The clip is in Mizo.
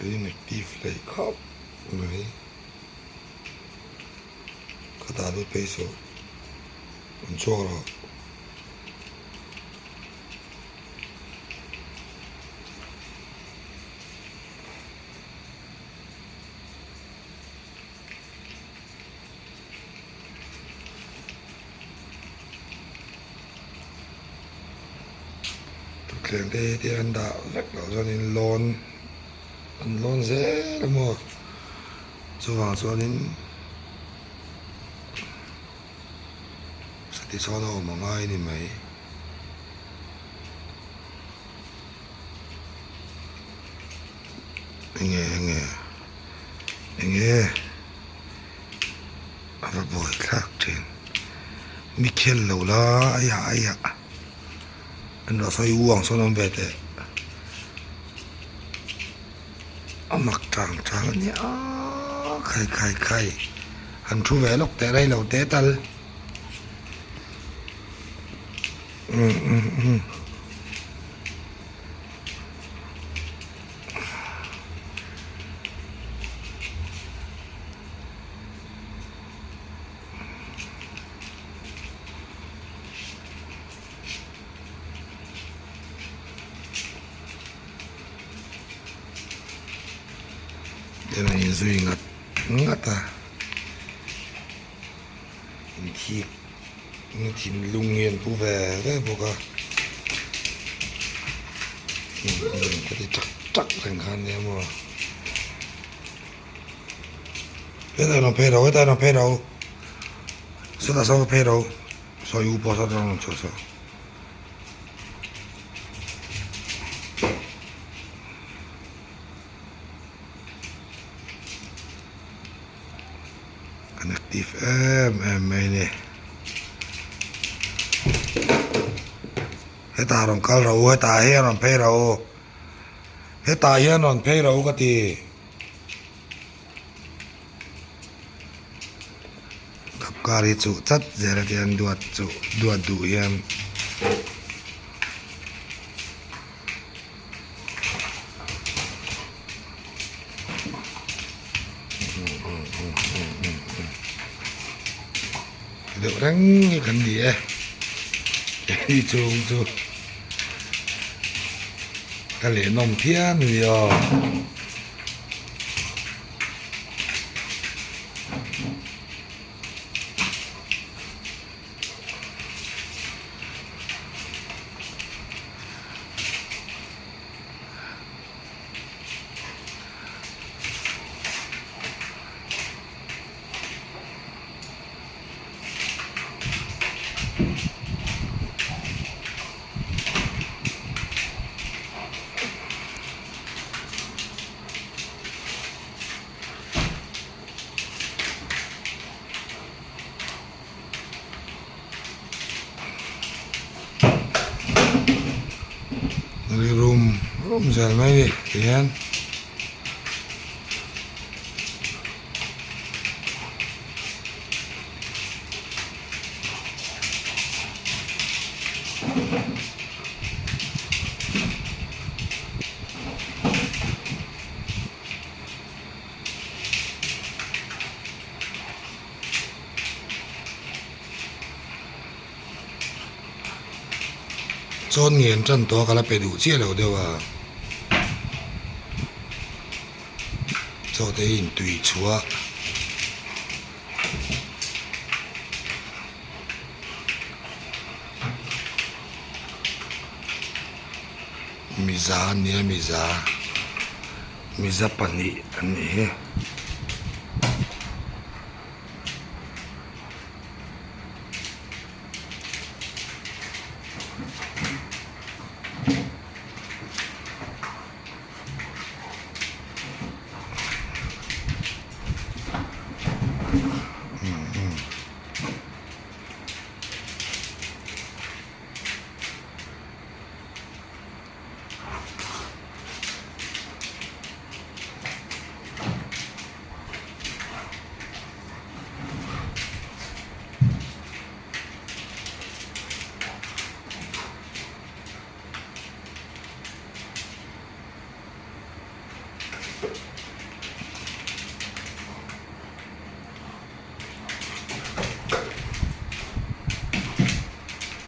Tui active hlei khawp mai ka dah lut phei suh an chhuak rawh. Thutthleng te hi an dah vek loh chuanin lawn an lawn zel a maw chuvang chuanin satisawn a awm a ngai a ni mai. Enge enge enge a va buai thlak thin mi khel lo la aia aia an rawh sawi u ang sawn awm ve teh a mak tang tang a nia khai khai khai han thu ve lawk teh rei lo teh tal umm umm umm. Ten an inzui ngat ngat a inthik na thinlung hi an pu ve ve bawk a ka ti tak tak reng kha ania maw hetah rawn phei ro hetah rawn phei ro sawtah sawn ka phei ro sawi u pawh sawtah rawn chhuah saw. An active em em mai a ni hetah rawn kal rawh u hetah hian rawn phei rawh u hetah hian rawn phei rawh u ka ti khapkar hi chuh chat zel a tiang duat chuh duat duh hian. Deuh reng hi kan ni e hei chung chu ka leh nawm phian a ni aw. Rum rum zel mai a ni tihian. Chawn ngen tan tawh a ka la pe duh chiah lo deuh a chaw te hi intui chhuah miza ania miza. Miza pahnih an nih hi.